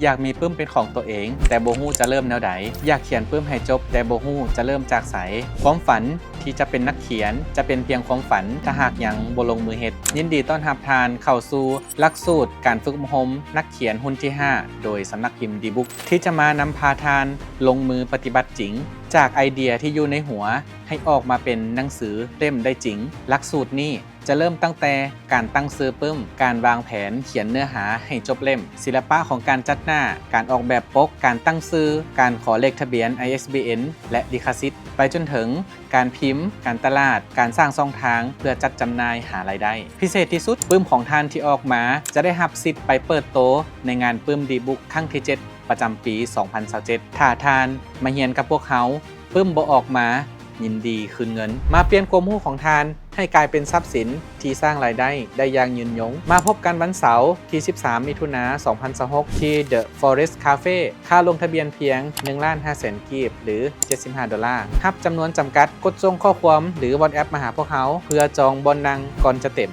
ຢາກມີປຶ້ມເປັນຂອງຕົວເອງ ແຕ່ບໍ່ຮູ້ຈະເລີ່ມແນວໃດ. ຢາກຂຽນປຶ້ມໃຫ້ຈົບ ແຕ່ບໍ່ຮູ້ຈະເລີ່ມຈາກໃສ. ຄວາມຝັນທີ່ຈະເປັນນັກຂຽນ ຈະເປັນພຽງຄວາມຝັນ ຖ້າຫາກຍັງບໍ່ລົງມືເຮັດ. ຍິນດີຕ້ອນຮັບທ່ານເຂົ້າສູ່ຫຼັກສູດການຝຶກອົບຮົມນັກຂຽນຮຸ່ນທີຫ້າ ໂດຍສຳນັກພິມ D-Book ທີ່ຈະມານຳພາທ່ານລົງມືປະຕິບັດຈິງ. ຈາກໄອເດຍທີ່ຢູ່ໃນຫົວ ໃຫ້ອອກມາເປັນໜັງສືເຫຼັ້ມໄດ້ຈິງ. ຫຼັກສູດນີ້ຈະເລີ່ມຕັ້ງແຕ່ການຕັ້ງຊື່ປຶ້ມ, ການວາງແຜນຂຽນເນື້ອຫາໃຫ້ຈົບເຫຼັ້ມ, ສິລະປະຂອງການຈັດໜ້າ, ການອອກແບບປົກ, ການຕັ້ງຊື່, ການຂໍເລກທະບຽນ ໄອເອສບີເອັນ ແລະ ລິຂະສິດ, ໄປຈົນເຖິງການພິມ, ການຕະຫຼາດ, ການສ້າງຊ່ອງທາງເພື່ອຈັດຈຳໜ່າຍຫາລາຍໄດ້. ພິເສດທີ່ສຸດ, ປຶ້ມຂອງທ່ານທີ່ອອກມາຈະໄດ້ຮັບສິດໄປເປີດໂຕໃນງານປຶ້ມ D-Book ຄັ້ງທີເຈັດ ປະຈຳປີສອງພັນຊາວເຈັດ. ຖ້າທ່ານມາຮຽນກັບພວກເຮົາ, ປຶ້ມບໍ່ອອກມາ, ຍິນດີຄືນເງິນ. ມາປ່ຽນຄວາມຮູ້ຂອງທ່ານໃຫ້ກາຍເປັນຊັບສິນທີ່ສ້າງລາຍໄດ້ໄດ້ຢ່າງຍືນຍົງ. ມາພົບກັນວັນເສົາທີສິບສາມ ມິຖຸນາ ສອງພັນຊາວຫົກ ທີ່ The Forest Cafe. ຄ່າລົງທະບຽນພຽງໜຶ່ງລ້ານຫ້າແສນກີບ ຫຼື ເຈັດສິບຫ້າໂດລາ. ຮັບຈຳນວນຈຳກັດ. ກົດສົ່ງຂໍ້ຄວາມ ຫຼື WhatsApp ມາຫາພວກເຮົາເພື່ອຈອງບ່ອນນັ່ງກ່ອນຈະເຕັມ.